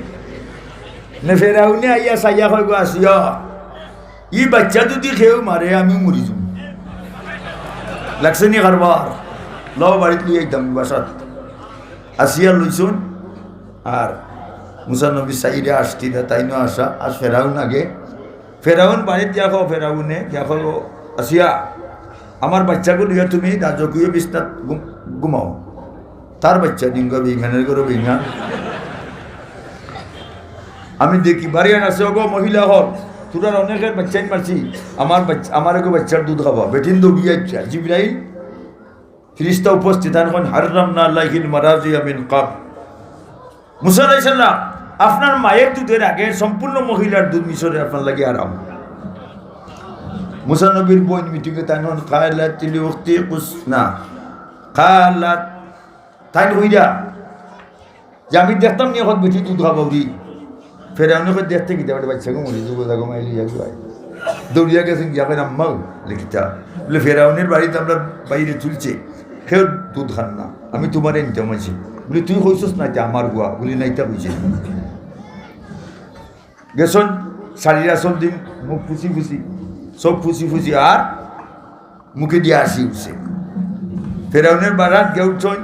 নে ফেরাউনে আইয়া চাইয়া কয়, "গো আসিয়া, ই বাইচ্চা যুদি কেউ মারে, আমি মরি যাইমু।" লাগছে নি কারবার? লও বাড়িত লইয়া আইতাম বাসাত। আসিয়া লইছইন, আর মুসা নবী চাইরা আসছি না, তাইনও আসা, আর ফেরাউন আগে। ফেরাউন বাড়িত গিয়া কয়, ফেরাউনে গিয়া কয়, "আসিয়া, আমার বাইচ্চাগু লইয়া তুমি রাজকীয় বিছনাত ঘুম-, ঘুমাও।" তার বাইচ্চা ডিঙ্গা বেইমানের ঘরো বেইমান। আমি দেখি বাড়িয়ান আছে, "ওগো মহিলা অকল, তোরার অনেকের বাইচ্চাইন মারছি, আমার বাইচ্চা, আমার এগু বাইচ্চার দুধ খাবা।" বেটিন দৌড়িয়া আইছে, জিব্রাইল ফিরিস্তা উপস্থিত, আর কইন, "হাররামনা আলাইহিল মারাজিয়া মিন ক্বাবল।" মুসা আলাইহিস সালাম, আপনার মায়ের দুধের আগে সম্পূর্ণ মহিলার দুধ মিশরে আপনার লাগি হারাম। মুসা নবীর বইন মিটিংয়ে তাইন কইন, "ক্বালাতিল উখতি কুস-, না, ক্বালাত", তাইন কইরা যে, "আমি দেখতাম নি অখন বেটি দুধ খাবাউরি।" ফেরাউনে কয়, "দেখতে কিতা, বেটা বাইচ্চাগু মরি যাইবো, যাগো মাই লইয়া গো আই।" দৌড়িয়া গেছইন গিয়া কইন, "আম্মা, লিখিতা।" বলে, "ফেরাউনের বাড়িত আমরার বাইরে তুলছে, কেউ দুধ খার না, আমি তুমারে নিতাম আইছি।" বলে, "তুই কইছস না, ইটা আমার গুয়া।" বলে, "না, ইটা কইছে।" গেছইন, শাড়ির আঁচল দি মুখ ফুছি ফুছি, চউখ ফুছি ফুছি, আর মুখে দিয়া হাসি উঠছে। ফেরাউনের বাড়াত গিয়া উঠছইন,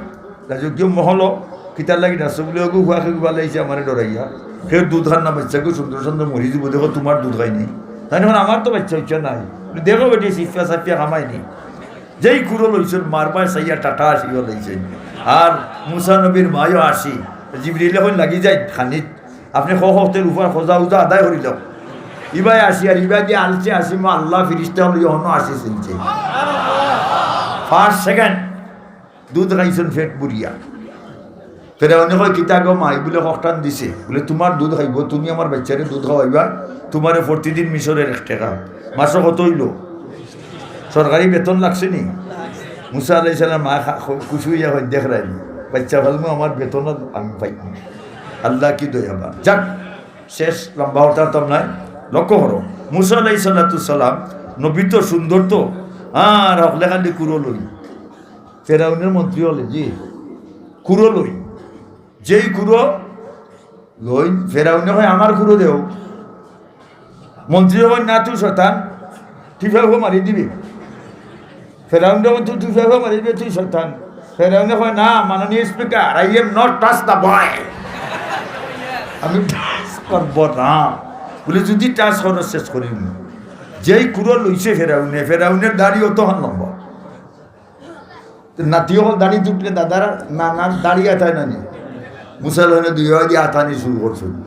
রাজকীয় মহলো, "কিতার লাগি ডাকছো?" বলে, "ওগু ফুয়াকে গু ফালাইছে আমারে ডরাইয়া। কেউ দুধ খার না, বাইচ্চাগু সুন্দর সুন্দর মরি যাইবো, দেখো তুমার দুধ খাই নাই।" তাইন কইন, "আমার তো বাইচ্চা উচ্চা নাই।" বলে, "দেখো বেটি, সিফা সাফিয়া কামাই নি।" যেই কুড়ো লইছইন, মার বায় চাইয়া টাটা হাসি লইছইন। আর মুসা নবীর মায়ও হাসি। জিবরিলে কইন, "লাগি যাইন খানিত।" আপনে ক-, কওকতে রুফার খোজা উজা আদায় করিল। ইবায় আসি আর ইবায় দিয়া আলছে আসি, মা আল্লাহ ফিরিস্তা অকল ইয়া হনো আসি চিনছে। First, second, দুধ খাইছইন পেট ভরিয়া। ফেরাউনে কয়, "কিতা গো মাই?" বলে, "ককটান দিছে।" বলে, "তুমার দুধ খাইবো, তুমি আমার বাইচ্চারে দুধ খাওয়াইবা, তুমারে প্রতিদিন মিশরের এক টেকা।" মাসো কত অইলো? সরকারি বেতন লাগছে নি? মুসা আলাইহিস সালাম মা খা-, খু-, খুশি অইয়া কইন, "দেখরায়নি, বাচ্চা ফালমু, আমার বেতন আর আমি পাইমু।" আল্লাহ কি দয়াবান। যাক, শেষ লম্বা হতাম নাই। লক্ষ্য করো, মুসা আলাইহিস সালাতু সালাম নবী তো, সুন্দর তো, আর হকলে খালি কুরো লই। ফেরাউনের মন্ত্রী অকলে, জি, কুরো লই। যেই কুরো লই, ফেরাউনে কয়, "আমার কুরো দেও।" মন্ত্রী কয়, "না, তুই শয়তান, টিফা ফু মারি দিবি।" ফেরাউনে কয়, "তুই টিফা ফু মারি দিবি, তুই শয়তান।" ফেরাউনে কয়, "না, মাননীয় speaker, I am not touch the boy, আমি টাচ করবো না।" বলে, "যদি টাচ করো, শেষ করি।" যেই কুরো লইছে ফেরাউনে, ফেরাউনের দাড়ি অতখান লম্বা। তো নাতি অকল দাড়ি তুটলে দাদার নানার দাড়ি আতায় না নি? মুসা আলাইহিস সালামে দুই আতানি শুরু করছইন।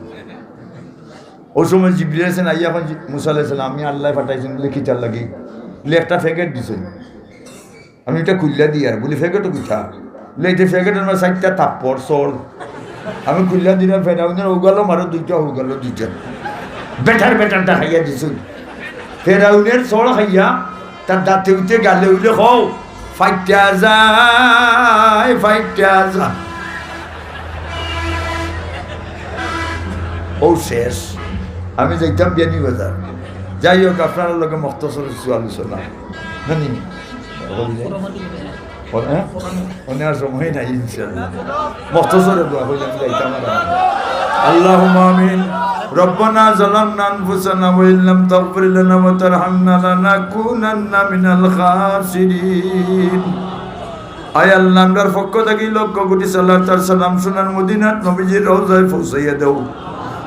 ওই সময় জিবরিল আইছইন, আইয়া কইন, "জি-, মুসা আলাইহিস সালাম, আমি আল্লায় পাঠাইছইন।" বলে, "কিতার লাগি?" বলে, "একটা প্যাকেট দিছইন, আমি ইটা খুলিয়া দিয়ার।" বলে, "প্যাকেটও কিতা?" বলে, "এই যে প্যাকেটর মাঝে চাইরটা থাপ্পড়, চড়। আমি খুলিয়া দিলাম, ফেরাউনের অউ গালো মারো দুইটা, অউ গালো দুইটা। বেটার বেটারটা খাইয়া দিছইন।" ফেরাউনের চড় খাইয়া তার দাঁতে উঠে গালে উঠে কও, "ফাইটা যায়, ফাইটা যায়।" ও শেষ। আমি যাইতাম বিয়ানীবাজার। যাই হোক, আপনারার লগে মখতসর কিছু আলোচনা। জানি? অনে আর সময় নাই, ইনশাআল্লাহ। মখতসরে দোয়া করি আমি যাইতাম আর। আল্লাহুম্মা আমিন। রব্বানা যালামনা আনফুসানা ওয়া ইল্লাম তাগফির লানা ওয়া তারহামনা লানাকুনান্না মিনাল খাসিরিন। আয় আল্লাহ, আমরার পক্ষ থাকি লক্ষ কোটি সালাত আর সালাম সোনার মদিনাত নবীজির রওজায় পৌঁছাইয়া দেও।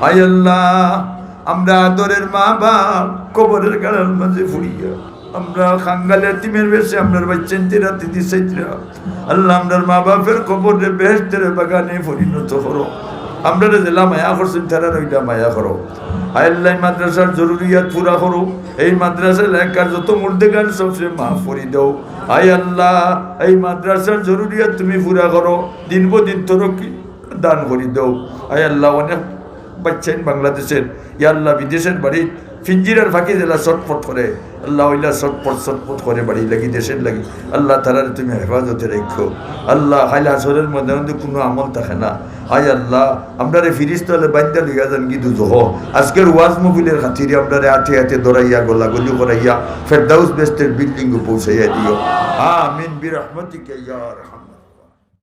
আয় আল্লাহ, আমরা আদরের মা বাপ কবরের গাড়ার মাঝে ফুড়িয়া আমরা খাঙ্গালে এতিমের বেশে আমরার বাচ্চাইন্তরে দিছইতরা। আল্লাহ, আমরার মা বাপের কবররে বেহেশতের বাগানে পরিণত করো। আমরারে যেলা মায়া করছইন, তারারে অইলা মায়া করো। আয় আল্লাহ, এই মাদ্রাসার জরুরিয়াত পুরা করো। এই মাদ্রাসা এলাকার যত মুর্দেগান সবরে মাফ করি দেও। আয় আল্লাহ, এই মাদ্রাসার জরুরিয়াত তুমি পুরা করো। দিন ব দিন তরক্কি দান করি দেও। আয় আল্লাহ, অনেক বাচ্চাইন বাংলাদেশের, ইয়া আল্লাহ, বিদেশের বাড়ি, ফিঞ্জিরার ফাঁকি যেলা ছটফট করে, আল্লাহ, অইলা ছটফট, ছটফট করে বাড়ি লাগি, দেশের লাগি। আল্লাহ, তারারে তুমি হেফাজতে রাখো। আল্লাহ, কাইল হাশরের ময়দানে কুনু আমল থাকে না। আয় আল্লাহ, আমরারে ফিরিস্তা অকলে বাইন্দা লইয়া যাইনগি দুজখো। আজকের ওয়াজ মাহফিলের খাতিরে আমরারে আটে আটে ধরাইয়া, গলাগলি করাইয়া, ফেরদাউস বেহেশতের বিল্ডিংও পৌঁছাইয়া দিও। আমিন বিরহমাতিকা ইয়া আরহাম।